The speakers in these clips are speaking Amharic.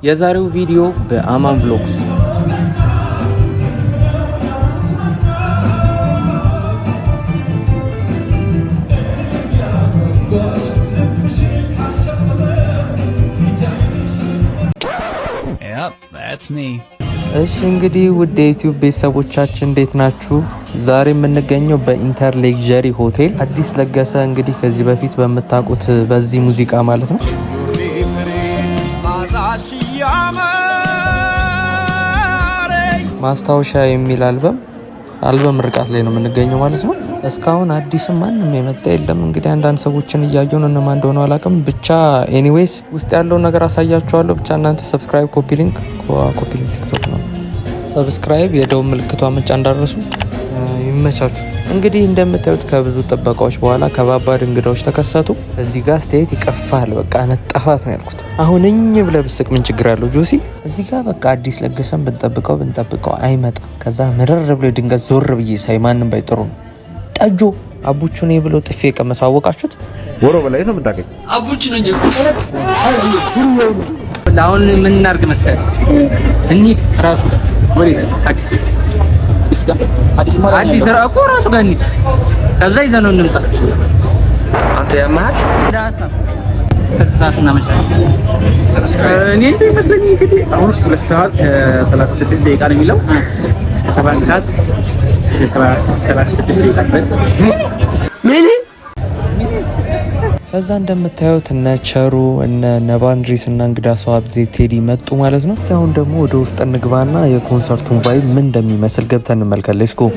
የዛሬው ቪዲዮ በአማን Vlogs። Yep, that's me. እሺ እንግዲህ ውድ የ YouTube ቤተሰቦቻችን እንዴት ናችሁ? ዛሬ የምንገኘው በኢንተር Luxury ሆቴል። አዲስ ለገሰ እንግዲህ ከዚህ በፊት በምታውቁት በዚህ ሙዚቃ ማለት ነው፣ ማስታወሻ የሚል አልበም ምርቃት ላይ ነው የምንገኘው ማለት ነው። እስካሁን አዲስም ማንም የመጣ የለም። እንግዲህ አንዳንድ ሰዎችን እያየሁ ነው፣ እነማን እንደሆነ አላውቅም። ብቻ anyways ውስጥ ያለውን ነገር አሳያችኋለሁ። ብቻ እናንተ subscribe፣ copy link TikTok ነው። Subscribe፣ የደውል ምልክቷ መጫን እንዳትረሱ። ይመቻችሁ። እንግዲህ እንደምታዩት ከብዙ ጥበቃዎች በኋላ ከባባድ እንግዳዎች ተከሰቱ። እዚህ ጋር አስተያየት ይቀፋል። በቃ ነጠፋት ነው ያልኩት። አሁን እኝ ብለህ ብስቅ ምን ችግር አለው ጆሲ? እዚህ ጋር በቃ አዲስ ለገሰን ብንጠብቀው ብንጠብቀው አይመጣም። ከዛ ምርር ብሎ ድንገት ዞር ብዬ ሳይ ማንም ባይጥሩ ነው ጠጆ አቡቹ ነው ብሎ ጥፊ የቀመሰው አወቃችሁት? ወሮ በላይ ነው የምታገኝ። አቡች ነው እንጂ አሁን ምን እናድርግ መሰለህ? እንሂድ ራሱ ጋር። ወዴት? አዲስ አዲስ እኮ ራሱ ጋር እንሂድ። ከዛ ይዘነው እንምጣ። አንተ ያመሃል። ሰዓት እናመሻለን። እኔ እንደው ይመስለኝ እንግዲህ አሁን 2 ሰዓት ከ36 ደቂቃ ነው የሚለው፣ እስከ 7 ሰዓት 36 ደቂቃ ድረስ። ምን? ከዛ እንደምታዩት እነ ቸሩ፣ እነ ነባንድሪስ እና እንግዳ ሰው አብዜ ቴዲ መጡ ማለት ነው። እስኪ አሁን ደግሞ ወደ ውስጥ እንግባና የኮንሰርቱን vibe ምን እንደሚመስል ገብተን እንመልከት። Let's go።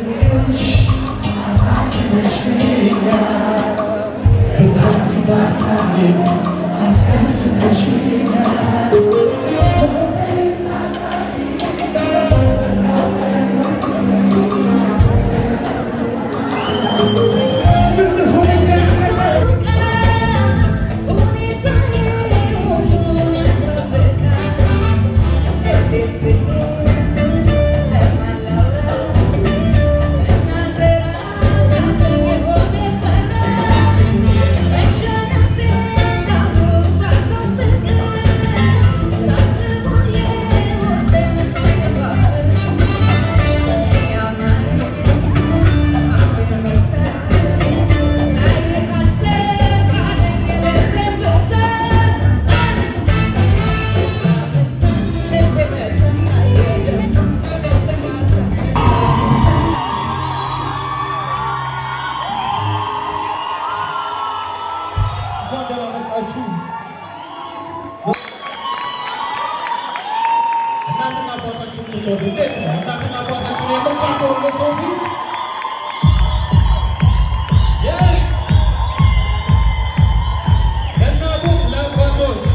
እናትና አባታችሁን የምትወዱ እንዴት ነው? እናትና አባታችሁን የምታከብሩ በሰው ፊት? Yes፣ ለእናቶች ለአባቶች።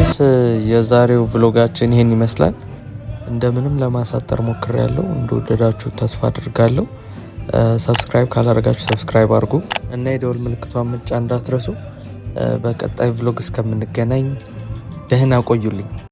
Anyways የዛሬው vlog ኣችን ይሄን ይመስላል። እንደምንም ለማሳጠር ሞክሬያለሁ። እንደወደዳችሁ ተስፋ አድርጋለሁ። Subscribe ካላደረጋችሁ subscribe አድርጉ እና የደወል ምልክቷን መጫን እንዳትረሱ። በቀጣይ vlog እስከምንገናኝ ደህና ቆዩልኝ።